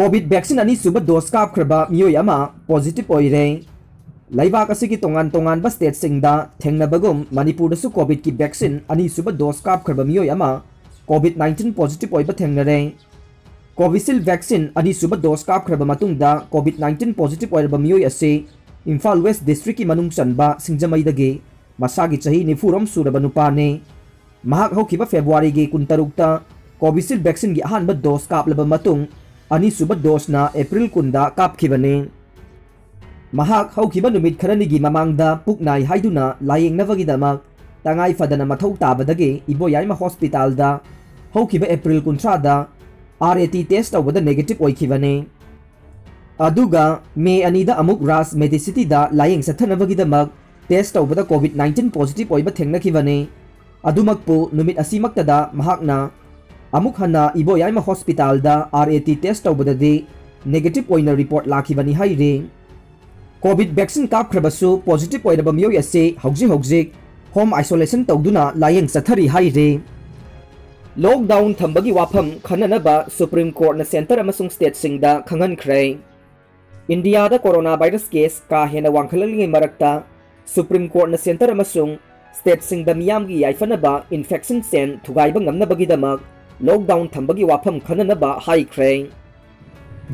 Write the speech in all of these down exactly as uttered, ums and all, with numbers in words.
COVID vaccine ꯑꯅꯤꯁꯨꯕ dose ꯀꯥꯞꯈ꯭ꯔꯕ ꯃꯤꯑꯣꯏ ꯑꯃ ꯄꯣꯖꯤꯇꯤꯚ ꯑꯣꯏꯔꯦ꯫ ꯂꯩꯕꯥꯛ ꯑꯁꯤꯒꯤ ꯇꯣꯉꯥꯟ ꯇꯣꯉꯥꯟꯕ ꯁ꯭ꯇꯦꯠꯁꯤꯡꯗ ꯊꯦꯡꯅꯕꯒꯨꯝ ꯃꯅꯤꯄꯨꯔꯗꯁꯨ ꯀꯣꯚꯤꯗꯀꯤ ꯚꯦꯛꯁꯤꯟ ꯑꯅꯤꯁꯨꯕ ꯗꯣꯁ ꯀꯥꯞꯈ꯭ꯔꯕ ꯃꯤꯑꯣꯏ ꯑꯃ ꯀꯣꯚꯤꯗ ꯅꯥꯏꯟꯇꯤꯟ ꯄꯣꯖꯤꯇꯤꯚ ꯑꯣꯏꯕ ꯊꯦꯡꯅꯔꯦ꯫ ꯀꯣꯚꯤꯁꯤꯜ ꯚꯦꯛꯁꯤꯟ ꯑꯅꯤꯁꯨꯕ ꯗꯣꯁ ꯀꯥꯞꯈ꯭ꯔꯕ ꯃꯇꯨꯡꯗ ꯀꯣꯚꯤꯗ ꯅꯥꯏꯟꯇꯤꯟ ꯄꯣꯖꯤꯇꯤꯚ ꯑꯣꯏꯔꯕ ꯃꯤꯑꯣꯏ ꯑꯁꯤ ꯏꯝꯐꯥꯜ ꯋꯦꯁ ꯗꯤꯁꯇ꯭ꯔꯤꯛꯀꯤ ꯃꯅꯨꯡ ꯆꯟꯕ ꯁꯤꯡꯖꯃꯩꯗꯒꯤ ꯃꯁꯥꯒꯤ ꯆꯍꯤ ꯅꯤꯐꯨꯔꯣꯝ ꯁꯨꯔꯕ ꯅꯨꯄꯥꯅꯤ꯫ ꯃꯍꯥꯛ ꯍꯧꯈꯤꯕ ꯐꯦꯕ꯭ꯔꯨꯋꯥꯔꯤꯒꯤ ꯀꯨꯟꯇꯔꯨꯛꯇ ꯀꯣꯚꯤꯁꯤꯜ ꯚꯦꯛꯁꯤꯟꯒꯤ ꯑꯍꯥꯟꯕ ꯗꯣꯁ ꯀꯥꯞꯂꯕ ꯃꯇꯨꯡ ꯑꯅꯤꯁꯨꯕ ꯗꯣꯁꯅ ꯑꯦꯄ꯭ꯔꯤꯜ ꯀꯨꯟꯗ ꯀꯥꯞꯈꯤꯕꯅꯤ꯫ ꯃꯍꯥꯛ ꯍꯧꯈꯤꯕ ꯅꯨꯃꯤꯠ ꯈꯔꯅꯤꯒꯤ ꯃꯃꯥꯡꯗ ꯄꯨꯛ ꯅꯥꯏ ꯍꯥꯏꯗꯨꯅ ꯂꯥꯌꯦꯡꯅꯕꯒꯤꯗꯃꯛ ꯇꯉꯥꯏ ꯐꯗꯅ ꯃꯊꯧ ꯇꯥꯕꯗꯒꯤ ꯏꯕꯣꯌꯥꯏꯃ ꯍꯣꯁꯄꯤꯇꯥꯜꯗ ꯍꯧꯈꯤꯕ ꯑꯦꯄ꯭ꯔꯤꯜ ꯀꯨꯟꯊ꯭ꯔꯥꯗ ꯑꯥꯔ ꯑꯦ ꯇꯤ ꯇꯦꯁ ꯇꯧꯕꯗ ꯅꯦꯒꯦꯇꯤꯚ ꯑꯣꯏꯈꯤꯕꯅꯤ꯫ ꯑꯗꯨꯒ ꯃꯦ ꯑꯅꯤꯗ ꯑꯃꯨꯛ ꯔꯥꯖ ꯃꯦꯗꯤꯁꯤꯇꯤꯗ ꯂꯥꯌꯦꯡ ꯆꯠꯊꯅꯕꯒꯤꯗꯃꯛ ꯇꯦꯁ ꯇꯧꯕꯗ ꯀꯣꯚꯤꯗ ꯅꯥꯏꯟꯇꯤꯟ ꯄꯣꯖꯤꯇꯤꯚ ꯑꯣꯏꯕ ꯊꯦꯡꯅꯈꯤꯕꯅꯤ꯫ ꯑꯗꯨꯃꯛꯄꯨ ꯅꯨꯃꯤꯠ ꯑꯁꯤꯃꯛꯇꯗ ꯃꯍꯥꯛꯅ ꯑꯃꯨꯛ ꯍꯟꯅ ꯏꯕꯣꯌꯥꯏꯃ ꯍꯣꯁꯄꯤꯇꯥꯜꯗ ꯑꯥꯔ ꯑꯦ ꯇꯤ ꯇꯦꯁ ꯇꯧꯕꯗꯗꯤ ꯅꯦꯒꯦꯇꯤꯚ ꯑꯣꯏꯅ ꯔꯤꯄꯣꯔꯠ ꯂꯥꯛꯈꯤꯕꯅꯤ ꯍꯥꯏꯔꯤ꯫ ꯀꯣꯚꯤꯗ ꯚꯦꯛꯁꯤꯟ ꯀꯥꯞꯈ꯭ꯔꯕꯁꯨ ꯄꯣꯖꯤꯇꯤꯚ ꯑꯣꯏꯔꯕ ꯃꯤꯑꯣꯏ ꯑꯁꯤ ꯍꯧꯖꯤꯛ ꯍꯧꯖꯤꯛ ꯍꯣꯝ ꯑꯥꯏꯁꯣꯂꯦꯁꯟ ꯇꯧꯗꯨꯅ ꯂꯥꯌꯦꯡ ꯆꯠꯊꯔꯤ ꯍꯥꯏꯔꯤ꯫ ꯂꯣꯛꯗꯥꯎꯟ ꯊꯝꯕꯒꯤ ꯋꯥꯐꯝ ꯈꯟꯅꯅꯕ ꯁꯨꯄ꯭ꯔꯤꯝ ꯀꯣꯔꯠꯅ ꯁꯦꯟꯇꯔ ꯑꯃꯁꯨꯡ ꯁ꯭ꯇꯦꯠꯁꯤꯡꯗ ꯈꯪꯍꯟꯈ꯭ꯔꯦ꯫ ꯏꯟꯗꯤꯌꯥꯗ ꯀꯣꯔꯣꯅꯥ ꯚꯥꯏꯔꯁ ꯀꯦꯁ ꯀꯥ ꯍꯦꯟꯅ ꯋꯥꯡꯈꯠꯂꯛꯂꯤꯉꯩ ꯃꯔꯛꯇ ꯁꯨꯄ꯭ꯔꯤꯝ ꯀꯣꯔꯠꯅ ꯁꯦꯟꯇꯔ ꯑꯃꯁꯨꯡ ꯁ꯭ꯇꯦꯠꯁꯤꯡꯗ ꯃꯤꯌꯥꯝꯒꯤ ꯌꯥꯏꯐꯅꯕ ꯏꯟꯐꯦꯛꯁꯟ ꯆꯦꯟ ꯊꯨꯒꯥꯏꯕ ꯉꯝꯅꯕꯒꯤꯗꯃꯛ ꯂꯣꯛꯗꯥꯎꯟ ꯊꯝꯕꯒꯤ ꯋꯥꯐꯝ ꯈꯟꯅꯅꯕ ꯍꯥꯏꯈ꯭ꯔꯦ꯫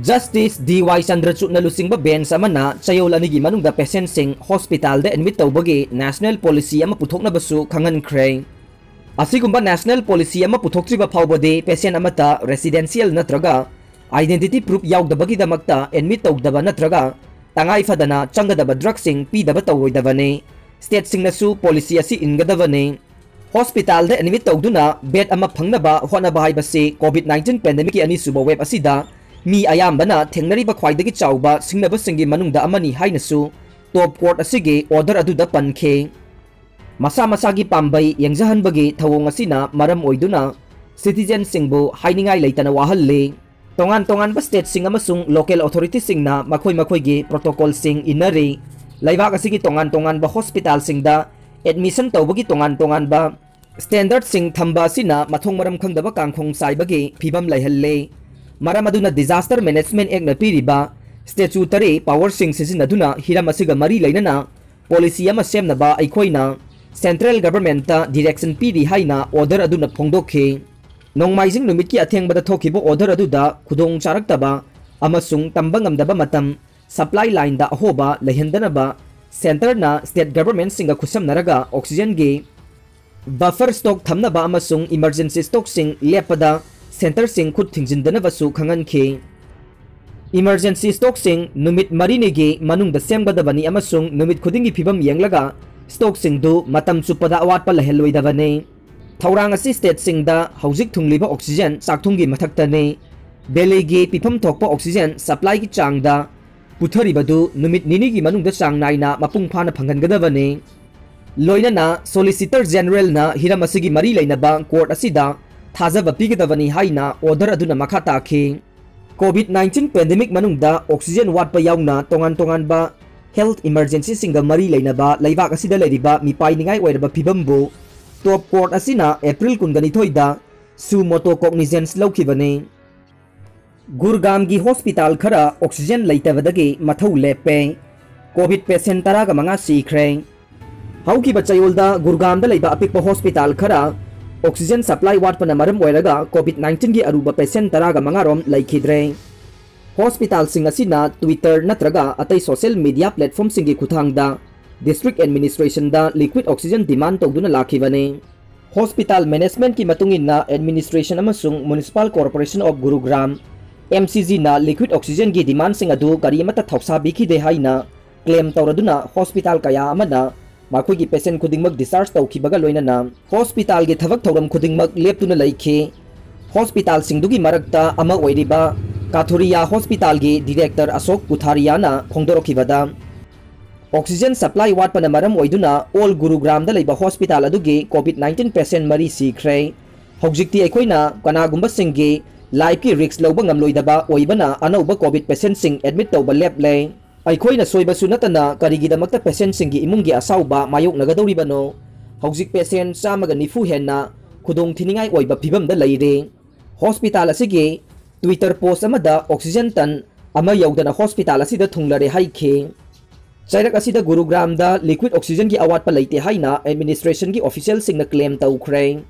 ꯖꯁꯇꯤꯁ ꯗꯤ ꯋꯥꯏ ꯆꯟꯗ꯭ꯔꯆꯨꯗꯅ ꯂꯨꯆꯤꯡꯕ ꯕꯦꯟꯆ ꯑꯃꯅ ꯆꯌꯣꯜ ꯑꯅꯤꯒꯤ ꯃꯅꯨꯡꯗ ꯄꯦꯁꯦꯟꯠꯁꯤꯡ ꯍꯣꯁꯄꯤꯇꯥꯜꯗ ꯑꯦꯗꯃꯤꯠ ꯇꯧꯕꯒꯤ ꯅꯦꯁꯅꯦꯜ ꯄꯣꯂꯤꯁꯤ ꯑꯃ ꯄꯨꯊꯣꯛꯅꯕꯁꯨ ꯈꯪꯍꯟꯈ꯭ꯔꯦ꯫ ꯑꯁꯤꯒꯨꯝꯕ ꯅꯦꯁꯅꯦꯜ ꯄꯣꯂꯤꯁꯤ ꯑꯃ ꯄꯨꯊꯣꯛꯇ꯭ꯔꯤꯕ ꯐꯥꯎꯕꯗꯤ ꯄꯦꯁꯦꯟꯠ ꯑꯃꯠꯇ ꯔꯦꯁꯤꯗꯦꯟꯁꯤꯌꯦꯜ ꯅꯠꯇ꯭ꯔꯒ ꯑꯥꯏꯗꯦꯟꯇꯤꯇꯤ ꯄ꯭ꯔꯨꯐ ꯌꯥꯎꯗꯕꯒꯤꯗꯃꯛꯇ ꯑꯦꯗꯃꯤꯠ ꯇꯧꯗꯕ ꯅꯠꯇ꯭ꯔꯒ ꯇꯉꯥꯏ ꯐꯗꯅ ꯆꯪꯒꯗꯕ ꯗ꯭ꯔꯒꯁꯤꯡ ꯄꯤꯗꯕ ꯇꯧꯔꯣꯏꯗꯕꯅꯤ꯫ ꯁ꯭ꯇꯦꯠꯁꯤꯡꯅꯁꯨ ꯄꯣꯂꯤꯁꯤ ꯑꯁꯤ ꯏꯟꯒꯗꯕꯅꯤ꯫ ꯍꯣꯁꯄꯤꯇꯥꯜꯗ ꯑꯦꯗꯃꯤꯠ ꯇꯧꯗꯨꯅ ꯕꯦꯗ ꯑꯃ ꯐꯪꯅꯕ ꯍꯣꯠꯅꯕ ꯍꯥꯏꯕꯁꯤ ꯀꯣꯚꯤꯗ ꯅꯥꯏꯟꯇꯤꯟ ꯄꯦꯟꯗꯦꯃꯤꯛꯀꯤ ꯑꯅꯤꯁꯨꯕ ꯋꯦꯕ ꯑꯁꯤꯗ ꯃꯤ ꯑꯌꯥꯝꯕꯅ ꯊꯦꯡꯅꯔꯤꯕ ꯈ꯭ꯋꯥꯏꯗꯒꯤ ꯆꯥꯎꯕ ꯁꯤꯡꯅꯕꯁꯤꯡꯒꯤ ꯃꯅꯨꯡꯗ ꯑꯃꯅꯤ ꯍꯥꯏꯅꯁꯨ ꯇꯣꯞ ꯀꯣꯔꯠ ꯑꯁꯤꯒꯤ ꯑꯣꯔꯗꯔ ꯑꯗꯨꯗ ꯄꯟꯈꯤ꯫ ꯃꯁꯥ ꯃꯁꯥꯒꯤ ꯄꯥꯝꯕꯩ ꯌꯦꯡꯖꯍꯟꯕꯒꯤ ꯊꯧꯑꯣꯡ ꯑꯁꯤꯅ ꯃꯔꯝ ꯑꯣꯏꯗꯨꯅ ꯁꯤꯇꯤꯖꯦꯟꯁꯤꯡꯕꯨ ꯍꯥꯏꯅꯤꯡꯉꯥꯏ ꯂꯩꯇꯅ ꯋꯥꯍꯜꯂꯤ꯫ ꯇꯣꯉꯥꯟ ꯇꯣꯉꯥꯟꯕ ꯁ꯭ꯇꯦꯠꯁꯤꯡ ꯑꯃꯁꯨꯡ ꯂꯣꯀꯦꯜ ꯑꯣꯊꯣꯔꯤꯇꯤꯁꯤꯡꯅ ꯃꯈꯣꯏ ꯃꯈꯣꯏꯒꯤ ꯄ꯭ꯔꯣꯇꯣꯀꯣꯜꯁꯤꯡ ꯏꯟꯅꯔꯤ꯫ ꯂꯩꯕꯥꯛ ꯑꯁꯤꯒꯤ ꯇꯣꯉꯥꯟ ꯇꯣꯉꯥꯟꯕ ꯍꯣꯁꯄꯤꯇꯥꯜꯁꯤꯡꯗ ꯑꯦꯗꯃꯤꯁꯟ ꯇꯧꯕꯒꯤ ꯇꯣꯉꯥꯟ ꯇꯣꯉꯥꯟꯕ ꯁ꯭ꯇꯦꯟꯗꯔꯗꯁꯤꯡ ꯊꯝꯕ ꯑꯁꯤꯅ ꯃꯊꯣꯡ ꯃꯔꯝ ꯈꯪꯗꯕ ꯀꯥꯡꯈꯣꯡ ꯆꯥꯏꯕꯒꯤ ꯐꯤꯚꯝ ꯂꯩꯍꯜꯂꯦ꯫ ꯃꯔꯝ ꯑꯗꯨꯅ Disaster Management Actꯅ ꯄꯤꯔꯤꯕ statutory powerꯁꯤꯡ ꯁꯤꯖꯤꯟꯅꯗꯨꯅ ꯍꯤꯔꯝ ꯑꯁꯤꯒ ꯃꯔꯤ ꯂꯩꯅꯅ policy ꯑꯃ ꯁꯦꯝꯅꯕ ꯑꯩꯈꯣꯏꯅ central governmentꯇ direction ꯄꯤꯔꯤ ꯍꯥꯏꯅ order ꯑꯗꯨꯅ ꯐꯣꯡꯗꯣꯛꯈꯤ꯫ ꯅꯣꯡꯃꯥꯏꯖꯤꯡ ꯅꯨꯃꯤꯠꯀꯤ ꯑꯊꯦꯡꯕꯗ ꯊꯣꯛꯈꯤꯕ order ꯑꯗꯨꯗ ꯈꯨꯗꯣꯡ ꯆꯥꯔꯛꯇꯕ ꯑꯃꯁꯨꯡ ꯇꯝꯕ ꯉꯝꯗꯕ ꯃꯇꯝ supply lineꯗ ꯑꯍꯣꯕ ꯂꯩꯍꯟꯗꯅꯕ centreꯅ state governmentꯁꯤꯡꯒ ꯈꯨꯠꯁꯝꯅꯔꯒ oxygenꯒꯤ buffer stock ꯊꯝꯅꯕ ꯑꯃꯁꯨꯡ emergency stockꯁꯤꯡ ꯂꯦꯞꯄꯗ centreꯁꯤꯡ ꯈꯨꯠ ꯊꯤꯡꯖꯤꯟꯗꯅꯕꯁꯨ ꯈꯪꯍꯟꯈꯤ꯫ Emergency stockꯁꯤꯡ ꯅꯨꯃꯤꯠ ꯃꯔꯤꯅꯤꯒꯤ ꯃꯅꯨꯡꯗ ꯁꯦꯝꯒꯗꯕꯅꯤ ꯑꯃꯁꯨꯡ ꯅꯨꯃꯤꯠ ꯈꯨꯗꯤꯡꯒꯤ ꯐꯤꯕꯝ ꯌꯦꯡꯂꯒ stockꯁꯤꯡꯗꯨ ꯃꯇꯝ ꯆꯨꯞꯄꯗ ꯑꯋꯥꯠꯄ ꯂꯩꯍꯜꯂꯣꯏꯗꯕꯅꯤ꯫ ꯊꯧꯔꯥꯡ ꯑꯁꯤ stateꯁꯤꯡꯗ ꯍꯧꯖꯤꯛ ꯊꯨꯡꯂꯤꯕ oxygen ꯆꯥꯛꯊꯨꯝꯒꯤ ꯃꯊꯛꯇꯅꯤ꯫ Valleyꯒꯤ ꯄꯤꯐꯝ ꯊꯣꯛꯄ oxygen supplyꯒꯤ ꯆꯥꯡꯗ ꯄꯨꯊꯔꯤꯕꯗꯨ ꯅꯨꯃꯤꯠ ꯅꯤꯅꯤꯒꯤ ꯃꯅꯨꯡꯗ ꯆꯥꯡ ꯅꯥꯏꯅ ꯃꯄꯨꯡ ꯐꯥꯅ ꯐꯪꯍꯟꯒꯗꯕꯅꯤ꯫ ꯂꯣꯏꯅꯅ Solicitor Generalꯅ ꯍꯤꯔꯝ ꯑꯁꯤꯒꯤ ꯃꯔꯤ ꯂꯩꯅꯕ court ꯑꯁꯤꯗ ꯊꯥꯖꯕ ꯄꯤꯒꯗꯕꯅꯤ ꯍꯥꯏꯅ order ꯑꯗꯨꯅ ꯃꯈꯥ ꯇꯥꯈꯤ꯫ COVID nineteen pandemic ꯃꯅꯨꯡꯗ oxygen ꯋꯥꯠꯄ ꯌꯥꯎꯅ ꯇꯣꯉꯥꯟ ꯇꯣꯉꯥꯟꯕ health emergencyꯁꯤꯡꯒ ꯃꯔꯤ ꯂꯩꯅꯕ ꯂꯩꯕꯥꯛ ꯑꯁꯤꯗ ꯂꯩꯔꯤꯕ ꯃꯤꯄꯥꯏꯅꯤꯡꯉꯥꯏ ꯑꯣꯏꯔꯕ ꯐꯤꯕꯝꯕꯨ top court ꯑꯁꯤꯅ April ꯀꯨꯟꯒ ꯅꯤꯊꯣꯏꯗ suo motu cognizance ꯂꯧꯈꯤꯕꯅꯤ꯫ ꯒꯨꯔꯒꯥꯝꯒꯤ hospital ꯈꯔ oxygen ꯂꯩꯇꯕꯗꯒꯤ ꯃꯊꯧ ꯂꯦꯞꯄꯦ꯫ COVID patient ꯇꯔꯥꯒ ꯃꯉꯥ ꯁꯤꯈ꯭ꯔꯦ꯫ ꯍꯧꯈꯤꯕ ꯆꯌꯣꯜꯗ ꯒꯨꯔꯒꯥꯝꯗ ꯂꯩꯕ ꯑꯄꯤꯛꯄ hospital ꯈꯔ oxygen supply ꯋꯥꯠꯄꯅ ꯃꯔꯝ ꯑꯣꯏꯔꯒ COVID nineteenꯒꯤ ꯑꯔꯨꯕ patient ꯇꯔꯥꯒ ꯃꯉꯥ ꯔꯣꯝ ꯂꯩꯈꯤꯗ꯭ꯔꯦ꯫ Hospitalꯁꯤꯡ ꯑꯁꯤꯅ Twitter ꯅꯠꯇ꯭ꯔꯒ ꯑꯇꯩ social media platformꯁꯤꯡꯒꯤ ꯈꯨꯠꯊꯥꯡꯗ district administrationꯗ liquid oxygen demand ꯇꯧꯗꯨꯅ ꯂꯥꯛꯈꯤꯕꯅꯤ꯫ Hospital managementꯀꯤ ꯃꯇꯨꯡ ꯏꯟꯅ administration ꯑꯃꯁꯨꯡ Municipal Corporation of Gurugram, MCGꯅ liquid oxygenꯒꯤ demandꯁꯤꯡ ꯑꯗꯨ ꯀꯔꯤ ꯑꯃꯠꯇ ꯊꯧꯁꯥꯕꯤꯈꯤꯗꯦ ꯍꯥꯏꯅ claim ꯇꯧꯔꯗꯨꯅ hospital ꯀꯌꯥ ꯑꯃꯅ ꯃꯈꯣꯏꯒꯤ patient ꯈꯨꯗꯤꯡꯃꯛ discharge ꯇꯧꯈꯤꯕꯒ ꯂꯣꯏꯅꯅ hospitalꯒꯤ ꯊꯕꯛ ꯊꯧꯔꯝ ꯈꯨꯗꯤꯡꯃꯛ ꯂꯦꯞꯇꯨꯅ ꯂꯩꯈꯤ꯫ Hospitalꯁꯤꯡꯗꯨꯒꯤ ꯃꯔꯛꯇ ꯑꯃ ꯑꯣꯏꯔꯤꯕ ꯀꯥꯊꯨꯔꯤꯌꯥ Hospitalꯒꯤ director ꯑꯁꯣꯛ ꯀꯨꯊꯥꯔꯤꯌꯥꯅ ꯐꯣꯡꯗꯣꯔꯛꯈꯤꯕꯗ, oxygen supply ꯋꯥꯠꯄꯅ ꯃꯔꯝ ꯑꯣꯏꯗꯨꯅ all ꯒꯨꯔꯨꯒ꯭ꯔꯥꯝꯗ ꯂꯩꯕ hospital ꯑꯗꯨꯒꯤ COVID nineteen patient ꯃꯔꯤ ꯁꯤꯈ꯭ꯔꯦ꯫ ꯍꯧꯖꯤꯛꯇꯤ ꯑꯩꯈꯣꯏꯅ ꯀꯅꯥꯒꯨꯝꯕꯁꯤꯡꯒꯤ lifeꯀꯤ risk ꯂꯧꯕ ꯉꯝꯂꯣꯏꯗꯕ ꯑꯣꯏꯕꯅ ꯑꯅꯧꯕ COVID patientꯁꯤꯡ admit ꯇꯧꯕ ꯂꯦꯞꯂꯦ꯫ ꯑꯩꯈꯣꯏꯅ ꯁꯣꯏꯕꯁꯨ ꯅꯠꯇꯅ ꯀꯔꯤꯒꯤꯗꯃꯛꯇ patientꯁꯤꯡꯒꯤ ꯏꯃꯨꯡꯒꯤ ꯑꯁꯥꯎꯕ ꯃꯥꯌꯣꯛꯅꯒꯗꯧꯔꯤꯕꯅꯣ? ꯍꯧꯖꯤꯛ patient ꯆꯥꯝꯃꯒ ꯅꯤꯐꯨ ꯍꯦꯟꯅ ꯈꯨꯗꯣꯡꯊꯤꯅꯤꯡꯉꯥꯏ ꯑꯣꯏꯕ ꯐꯤꯕꯝꯗ ꯂꯩꯔꯦ꯫ Hospital ꯑꯁꯤꯒꯤ Twitter post ꯑꯃꯗ oxygen ton ꯑꯃ ꯌꯧꯗꯅ hospital ꯑꯁꯤꯗ ꯊꯨꯡꯂꯔꯦ ꯍꯥꯏꯈꯤ꯫ ꯆꯩꯔꯛ ꯑꯁꯤꯗ ꯒꯨꯔꯨꯒ꯭ꯔꯥꯝꯗ liquid oxygenꯒꯤ ꯑꯋꯥꯠꯄ ꯂꯩꯇꯦ ꯍꯥꯏꯅ administrationꯒꯤ officialꯁꯤꯡꯅ claim ꯇꯧꯈ꯭ꯔꯦ꯫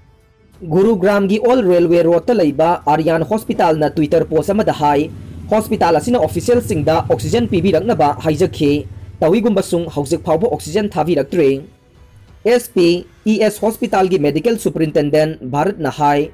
ꯒꯨꯔꯨꯒ꯭ꯔꯥꯝꯒꯤ Old Railway Roadꯇ ꯂꯩꯕ ꯑꯔꯤꯌꯥꯟ hospitalꯅ Twitter post ꯑꯃꯗ ꯍꯥꯏ, hospital ꯑꯁꯤꯅ officialꯁꯤꯡꯗ oxygen ꯄꯤꯕꯤꯔꯛꯅꯕ ꯍꯥꯏꯖꯈꯤ꯫ ꯇꯧꯏꯒꯨꯝꯕꯁꯨꯡ ꯍꯧꯖꯤꯛ ꯐꯥꯎꯕ oxygen ꯊꯥꯕꯤꯔꯛꯇ꯭ꯔꯤ꯫ S P E S hospitalꯒꯤ medical superintendent ꯚꯥꯔꯠꯅ ꯍꯥꯏ,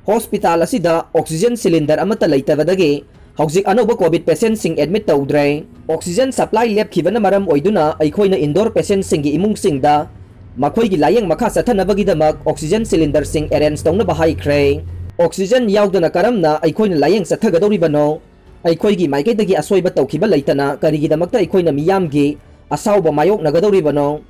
hospital ꯑꯁꯤꯗ oxygen cylinder ꯑꯃꯠꯇ ꯂꯩꯇꯕꯗꯒꯤ ꯍꯧꯖꯤꯛ ꯑꯅꯧꯕ COVID patientꯁꯤꯡ admit ꯇꯧꯗ꯭ꯔꯦ꯫ Oxygen supply ꯂꯦꯞꯈꯤꯕꯅ ꯃꯔꯝ ꯑꯣꯏꯗꯨꯅ ꯑꯩꯈꯣꯏꯅ indoor patientꯁꯤꯡꯒꯤ ꯏꯃꯨꯡꯁꯤꯡꯗ ꯃꯈꯣꯏꯒꯤ ꯂꯥꯌꯦꯡ ꯃꯈꯥ ꯆꯠꯊꯅꯕꯒꯤꯗꯃꯛ oxygen cylinderꯁꯤꯡ arrange ꯇꯧꯅꯕ ꯍꯥꯏꯈ꯭ꯔꯦ꯫ Oxygen ꯌꯥꯎꯗꯅ ꯀꯔꯝꯅ ꯑꯩꯈꯣꯏꯅ ꯂꯥꯌꯦꯡ ꯆꯠꯊꯒꯗꯧꯔꯤꯕꯅꯣ? ꯑꯩꯈꯣꯏꯒꯤ ꯃꯥꯏꯀꯩꯗꯒꯤ ꯑꯁꯣꯏꯕ ꯇꯧꯈꯤꯕ ꯂꯩꯇꯅ ꯀꯔꯤꯒꯤꯗꯃꯛꯇ ꯑꯩꯈꯣꯏꯅ ꯃꯤꯌꯥꯝꯒꯤ ꯑꯁꯥꯎꯕ ꯃꯥꯌꯣꯛꯅꯒꯗꯧꯔꯤꯕꯅꯣ?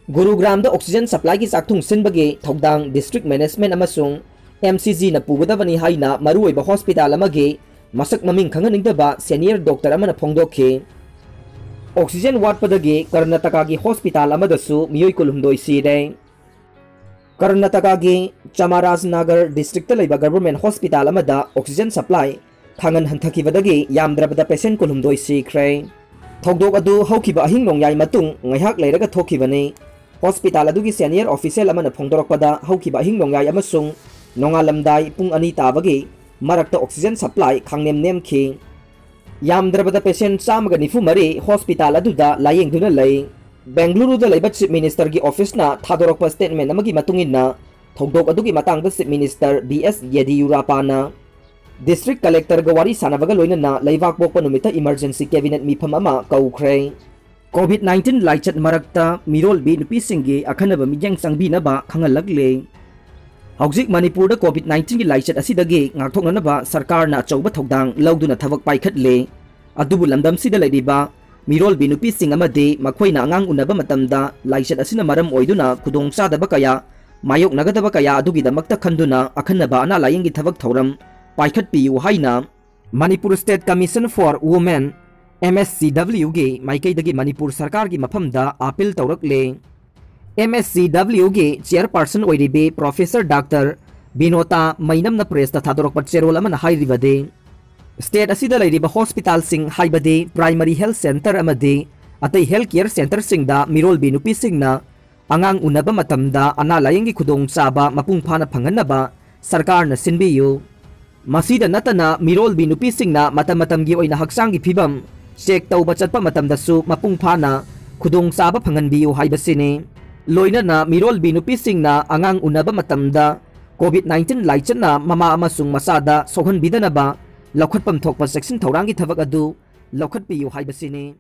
ꯒꯨꯔꯨꯒ꯭ꯔꯥꯝꯗ oxygen supplyꯒꯤ ꯆꯥꯛꯊꯨꯡ ꯁꯤꯟꯕꯒꯤ ꯊꯧꯗꯥꯡ district management ꯑꯃꯁꯨꯡ MCGꯅ ꯄꯨꯒꯗꯕꯅꯤ ꯍꯥꯏꯅ ꯃꯔꯨꯑꯣꯏꯕ hospital ꯑꯃꯒꯤ ꯃꯁꯛ ꯃꯃꯤꯡ ꯈꯪꯍꯟꯅꯤꯡꯗꯕ senior doctor ꯑꯃꯅ ꯐꯣꯡꯗꯣꯛꯈꯤ꯫ Oxygen ꯋꯥꯠꯄꯗꯒꯤ ꯀꯔꯅꯥꯇꯀꯥꯒꯤ hospital ꯑꯃꯗꯁꯨ ꯃꯤꯑꯣꯏ ꯀꯨꯟꯍꯨꯝꯗꯣꯏ ꯁꯤꯔꯦ꯫ ꯀꯔꯅꯥꯇꯀꯥꯒꯤ ꯆꯥꯃꯥꯔꯥꯖꯅꯒꯔ districtꯇ ꯂꯩꯕ government hospital ꯑꯃꯗ oxygen supply ꯈꯥꯡꯍꯟ ꯍꯟꯊꯈꯤꯕꯗꯒꯤ ꯌꯥꯝꯗ꯭ꯔꯕꯗ patient ꯀꯨꯟꯍꯨꯝꯗꯣꯏ ꯁꯤꯈ꯭ꯔꯦ꯫ ꯊꯧꯗꯣꯛ ꯑꯗꯨ ꯍꯧꯈꯤꯕ ꯑꯍꯤꯡ ꯅꯣꯡꯌꯥꯏ ꯃꯇꯨꯡ ꯉꯥꯏꯍꯥꯛ ꯂꯩꯔꯒ ꯊꯣꯛꯈꯤꯕꯅꯤ꯫ Hospital ꯑꯗꯨꯒꯤ senior official ꯑꯃꯅ ꯐꯣꯡꯗꯣꯔꯛꯄꯗ, ꯍꯧꯈꯤꯕ ꯑꯍꯤꯡ ꯅꯣꯡꯌꯥꯏ ꯑꯃꯁꯨꯡ ꯅꯣꯡꯉꯥꯜꯂꯝꯗꯥꯏ ꯄꯨꯡ ꯑꯅꯤ ꯇꯥꯕꯒꯤ ꯃꯔꯛꯇ oxygen supply ꯈꯥꯡꯅꯦꯝ ꯅꯦꯝꯈꯤ꯫ ꯌꯥꯝꯗ꯭ꯔꯕꯗ patient ꯆꯥꯝꯃꯒ ꯅꯤꯐꯨ ꯃꯔꯤ hospital ꯑꯗꯨꯗ ꯂꯥꯌꯦꯡꯗꯨꯅ ꯂꯩ꯫ ꯕꯦꯡꯒꯂꯨꯔꯨꯗ ꯂꯩꯕ Chief Ministerꯒꯤ officeꯅ ꯊꯥꯗꯣꯔꯛꯄ statement ꯑꯃꯒꯤ ꯃꯇꯨꯡ ꯏꯟꯅ, ꯊꯧꯗꯣꯛ ꯑꯗꯨꯒꯤ ꯃꯇꯥꯡꯗ Chief Minister B S ꯌꯦꯗꯤꯌꯨꯔꯥꯞꯄꯥꯅ district collectorꯒ ꯋꯥꯔꯤ ꯁꯥꯟꯅꯕꯒ ꯂꯣꯏꯅꯅ ꯂꯩꯕꯥꯛ ꯄꯣꯛꯄ ꯅꯨꯃꯤꯠꯇ emergency cabinet ꯃꯤꯐꯝ ꯑꯃ ꯀꯧꯈ꯭ꯔꯦ꯫ COVID nineteen ꯂꯥꯏꯆꯠ ꯃꯔꯛꯇ ꯃꯤꯔꯣꯜꯕꯤ ꯅꯨꯄꯤꯁꯤꯡꯒꯤ ꯑꯈꯟꯅꯕ ꯃꯤꯠꯌꯦꯡ ꯆꯪꯕꯤꯅꯕ ꯈꯪꯍꯜꯂꯛꯂꯦ꯫ ꯍꯧꯖꯤꯛ ꯃꯅꯤꯄꯨꯔꯗ COVID nineteenꯒꯤ ꯂꯥꯏꯆꯠ ꯑꯁꯤꯗꯒꯤ ꯉꯥꯛꯊꯣꯛꯅꯅꯕ ꯁꯔꯀꯥꯔꯅ ꯑꯆꯧꯕ ꯊꯧꯗꯥꯡ ꯂꯧꯗꯨꯅ ꯊꯕꯛ ꯄꯥꯏꯈꯠꯂꯦ꯫ ꯑꯗꯨꯕꯨ ꯂꯝꯗꯝꯁꯤꯗ ꯂꯩꯔꯤꯕ ꯃꯤꯔꯣꯜꯕꯤ ꯅꯨꯄꯤꯁꯤꯡ ꯑꯃꯗꯤ ꯃꯈꯣꯏꯅ ꯑꯉꯥꯡ ꯎꯅꯕ ꯃꯇꯝꯗ ꯂꯥꯏꯆꯠ ꯑꯁꯤꯅ ꯃꯔꯝ ꯑꯣꯏꯗꯨꯅ ꯈꯨꯗꯣꯡꯆꯥꯗꯕ ꯀꯌꯥ ꯃꯥꯌꯣꯛꯅꯒꯗꯕ ꯀꯌꯥ ꯑꯗꯨꯒꯤꯗꯃꯛꯇ ꯈꯟꯗꯨꯅ ꯑꯈꯟꯅꯕ ꯑꯅꯥ ꯂꯥꯏꯌꯦꯡꯒꯤ ꯊꯕꯛ ꯊꯧꯔꯝ ꯄꯥꯏꯈꯠꯄꯤꯌꯨ ꯍꯥꯏꯅ Manipur State Commission for Women, MSCWꯒꯤ ꯃꯥꯏꯀꯩꯗꯒꯤ ꯃꯅꯤꯄꯨꯔ ꯁꯔꯀꯥꯔꯒꯤ ꯃꯐꯝꯗ appeal ꯇꯧꯔꯛꯂꯦ꯫ MSCWꯒꯤ chairperson ꯑꯣꯏꯔꯤꯕꯤ Professor Doctor ꯕꯤꯅꯣꯇꯥ ꯃꯩꯅꯝꯅ ꯄ꯭ꯔꯦꯁꯇ ꯊꯥꯗꯣꯔꯛꯄ ꯆꯦꯔꯣꯜ ꯑꯃꯅ ꯍꯥꯏꯔꯤꯕꯗꯤ, ꯁ꯭ꯇꯦꯠ ꯑꯁꯤꯗ ꯂꯩꯔꯤꯕ ꯍꯣꯁꯄꯤꯇꯥꯜꯁꯤꯡ, ꯍꯥꯏꯕꯗꯤ ꯄ꯭ꯔꯥꯏꯃꯔꯤ ꯍꯦꯜꯊ ꯁꯦꯟꯇꯔ ꯑꯃꯗꯤ ꯑꯇꯩ ꯍꯦꯜꯊ ꯀꯦꯌꯔ ꯁꯦꯟꯇꯔꯁꯤꯡꯗ ꯃꯤꯔꯣꯜꯕꯤ ꯅꯨꯄꯤꯁꯤꯡꯅ ꯑꯉꯥꯡ ꯎꯅꯕ ꯃꯇꯝꯗ ꯑꯅꯥ ꯂꯥꯌꯦꯡꯒꯤ ꯈꯨꯗꯣꯡꯆꯥꯕ ꯃꯄꯨꯡ ꯐꯥꯅ ꯐꯪꯍꯟꯅꯕ ꯁꯔꯀꯥꯔꯅ ꯁꯤꯟꯕꯤꯌꯨ꯫ ꯃꯁꯤꯗ ꯅꯠꯇꯅ, ꯃꯤꯔꯣꯜꯕꯤ ꯅꯨꯄꯤꯁꯤꯡꯅ ꯃꯇꯝ ꯃꯇꯝꯒꯤ ꯑꯣꯏꯅ ꯍꯛꯆꯥꯡꯒꯤ ꯐꯤꯕꯝ ꯆꯦꯛ ꯇꯧꯕ ꯆꯠꯄ ꯃꯇꯝꯗꯁꯨ ꯃꯄꯨꯡ ꯐꯥꯅ ꯈꯨꯗꯣꯡꯆꯥꯕ ꯐꯪꯍꯟꯕꯤꯌꯨ ꯍꯥꯏꯕꯁꯤꯅꯤ꯫ ꯂꯣꯏꯅꯅ ꯃꯤꯔꯣꯜꯕꯤ ꯅꯨꯄꯤꯁꯤꯡꯅ ꯑꯉꯥꯡ ꯎꯅꯕ ꯃꯇꯝꯗ ꯀꯣꯚꯤꯗ ꯅꯥꯏꯟꯇꯤꯟ ꯂꯥꯏꯆꯠꯅ ꯃꯃꯥ ꯑꯃꯁꯨꯡ ꯃꯆꯥꯗ ꯁꯣꯛꯍꯟꯕꯤꯗꯅꯕ ꯂꯧꯈꯠꯐꯝ ꯊꯣꯛꯄ ꯆꯦꯛꯁꯤꯟ ꯊꯧꯔꯥꯡꯒꯤ ꯊꯕꯛ ꯑꯗꯨ ꯂꯧꯈꯠꯄꯤꯌꯨ ꯍꯥꯏꯕꯁꯤꯅꯤ꯫